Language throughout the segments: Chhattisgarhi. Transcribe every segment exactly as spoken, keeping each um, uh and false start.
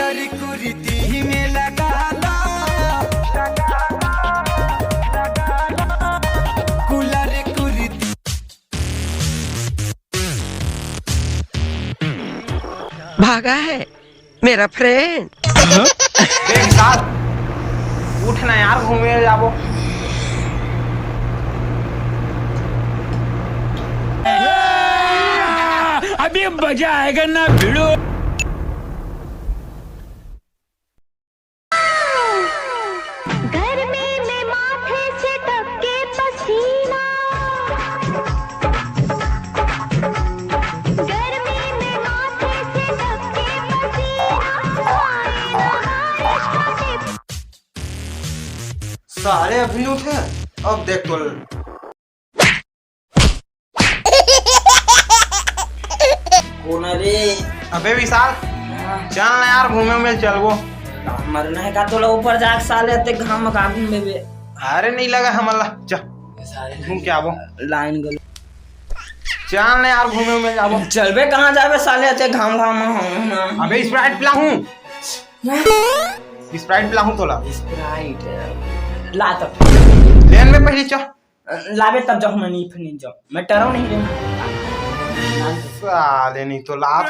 कुर्ती में लगा ला, लगा ला, लगा ला। कूलर कुर्ती। भागा है मेरा फ्रेंड। देख साथ, उठ ना यार, घूमे जाबो। अभी मजा आएगा ना भिड़ो। गर्मी में माथे से टपके पसीना। गर्मी में माथे से टपके पसीना। आए ना बारिश का टिप। साले अभी नहीं उठे, अब देख तो। कोन रे? अबे विशाल, हाँ। चल ना यार, घूमे में चलबो। मरना है का तोला ऊपर जाके साले, अते घाम में का घूमे बे? अरे नहीं लगा हमला, चल। साले घूम के आबो। लाइन गल। चल ना यार, घूमे में जाबो। चलबे कहाँ जाबे साले, अते घाम घाम में हम ना। अबे Sprite पिलाहूँ। Sprite पिलाहूँ तोला। Sprite ला तब। लेन में पहले चल। लाबे तब जाहूँ मैं, नहीं फिर नहीं जाऊँ। मैं टरो नहीं रे। साले नहीं तो लात।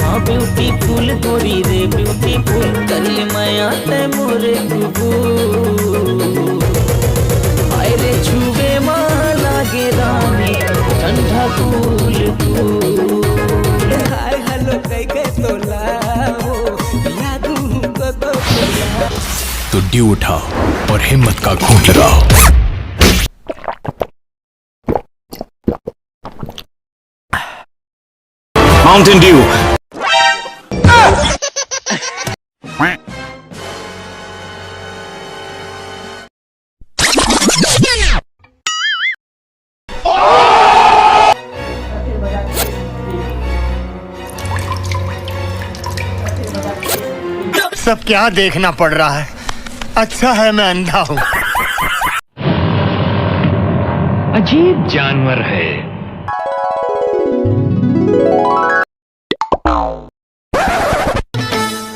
हाँ ब्यूटीफुल गोरी रे ब्यूटीफुल, कर ले मया ते मोरे कुबूल। हाय रे छुबे मा लागे रानी ठंडा कूल कूल। हाय हेलो कह के तोला वो यादू को तो तोला। तो ड्यू उठाओ और हिम्मत का घूंट लगाओ। Mountain Dew। सब क्या देखना पड़ रहा है? अच्छा है मैं अंधा हूँ। अजीब जानवर है।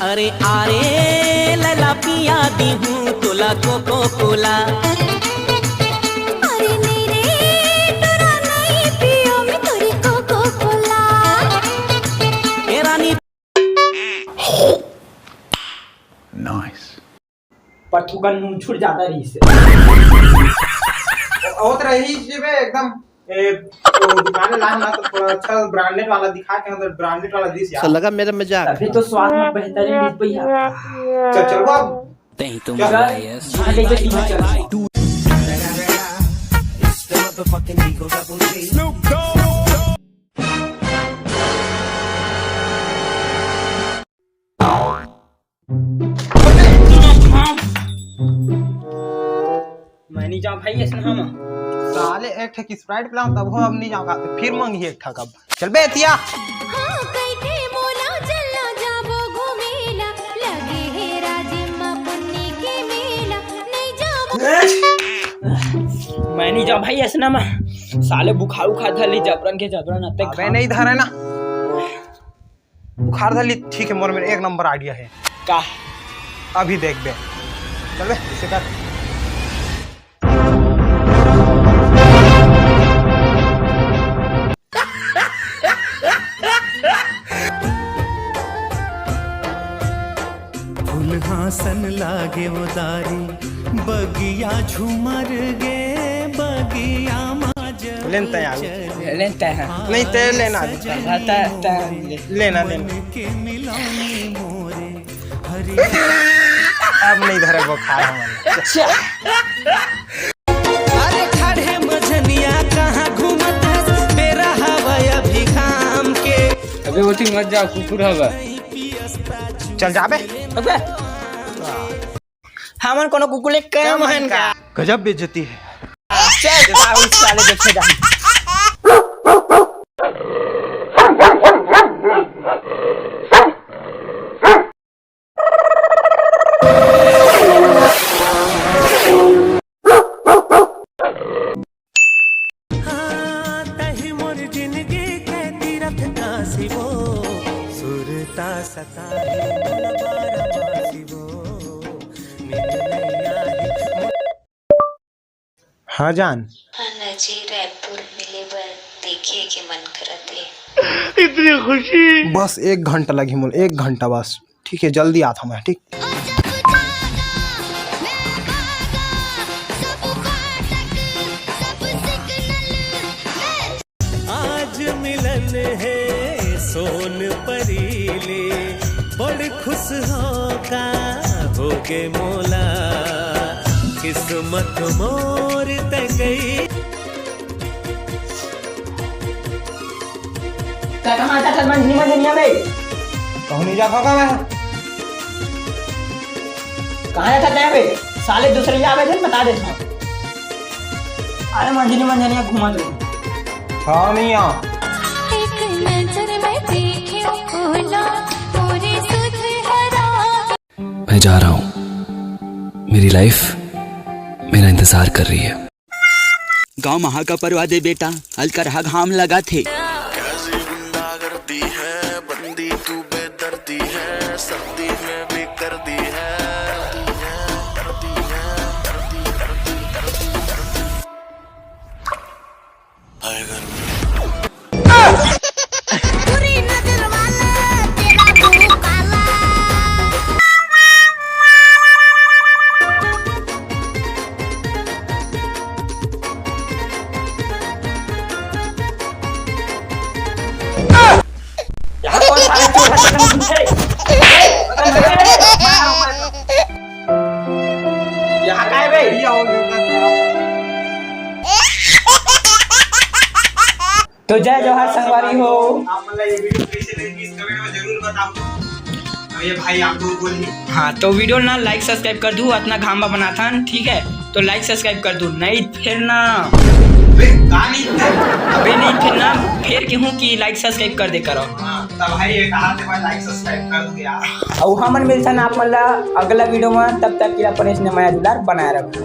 अरे आरे लैला पिया दी हूँ तोला कोको कोला। अरे नहीं रे, तोरा नहीं पियो मैं तोरी कोको कोला। ए रानी। Nice। पर थोकन नून छूट जाता रही से। होत रही जी बे एकदम। ए, तो दुकान में लाए ना तो थोड़ा अच्छा ब्रांडेड वाला दिखा के, मतलब ब्रांडेड वाला दिस यार। लगा मेरा मजाक। तभी तो स्वाद में बेहतरीन दिस भैया। चल, चल, वो अब तहीं तो चल, मारा है। भागे के टीम चल। मैं नहीं जाऊँ भाई, ऐसा हम। साले एक ठे Sprite पिलाऊं तब हो, अब नहीं जाऊंगा, फिर मांगी एक ठा कब। चल बे एतिया। हाँ, कइके मोला चलना जाबो घूमेला, लगे हे राजिम मा पुन्नी के मेला, नहीं जाबो। मैं नहीं जाऊँ भाई, ऐसा ना मैं। साले बुखार उखार धर ली, जबरन के जबरन अते अबे खा। नहीं धरे ना। बुखार धर ली, ठीक है, मोर मेर एक नंबर idea है। का? अभी देख बे। चल बे, इसे कर। फुलहा सन लागे वो दारी, बगिया झूमर गे, बगिया मा जब लेन तय आलू। लेन तय है। नहीं, तय लेना अभी। हाँ, तय, तय। लेना, लेना। अब नहीं धरे बुखार हमन। अच्छा। अरे ठाढ़े मझनिया कहाँ घूमत हस? बेरा हवय अभी काम के। अबे ओती मत जा, कुकुर हवय। चल जाबे। अबे। हमन कोनो कुकुर ले कम हन का? गजब बेइज्जती है। चल, आ, उस साले देखे जा। हाँ, तही मोर जिंदगी के तीरथ का शिवो, सुरता सताए मोला बारह मासी वो, नींद नइ आए। हाँ जान। हाँ ना जी, रायपुर मिले बर देखे के मन करत हे। बस एक घंटा लगही मोला, एक घंटा बस। ठीक है, जल्दी आत हँव मैं, ठीक। आज मिलन हे सोन परी ले, बड़ खुश हों का होगे मोला, किस्मत मोर तकई। का कमाता था मंझनी मंझनिया में? कहूँ नहीं जात हों का मैं? कहाँ जाता तैं बे? साले दूसरे ही आवे थे, बता देता हूँ। अरे मंझनी मंझनिया घूमत रही। हाँ मियाँ। एक नजर में देखे ओला, मोरे सुध हरा। मैं जा रहा हूँ, मेरी लाइफ मेरा इंतजार कर रही है। गाँव महा का परवा दे बेटा, अलकरहा घाम लगा थे। कैसी गुंडागर्दी है, बंदी तू बेदर्दी है, सर्दी में भी कर दी है। हाय गर्मी। बुरी नजर वाला तेरा मुंह काला। यहाँ कौन सारे चोर हैं? पकड़ इनसे। यहाँ का है बे? तो जय जोहार संगवारी हो। आप मतलब ये वीडियो कैसे लगी, इस कमेंट में जरूर बताओ। और ये भाई आप लोग बोलिए। हाँ, तो वीडियो ना लाइक सब्सक्राइब कर दू, अतना घाम बनाथन, ठीक है, तो लाइक सब्सक्राइब कर दू, नहीं फिर ना। बे, का नहीं फिर? अबे नहीं फिर ना, फिर कहूँ कि लाइक सब्सक्राइब कर दे करो। हाँ, तब भाई ये कहा थे भाई लाइक सब्सक्राइब कर दू यार। और हमन मिलथन आप मन ला अगला वीडियो में, तब तक के लिए अपन इसने मया दुलार बनाए रखो।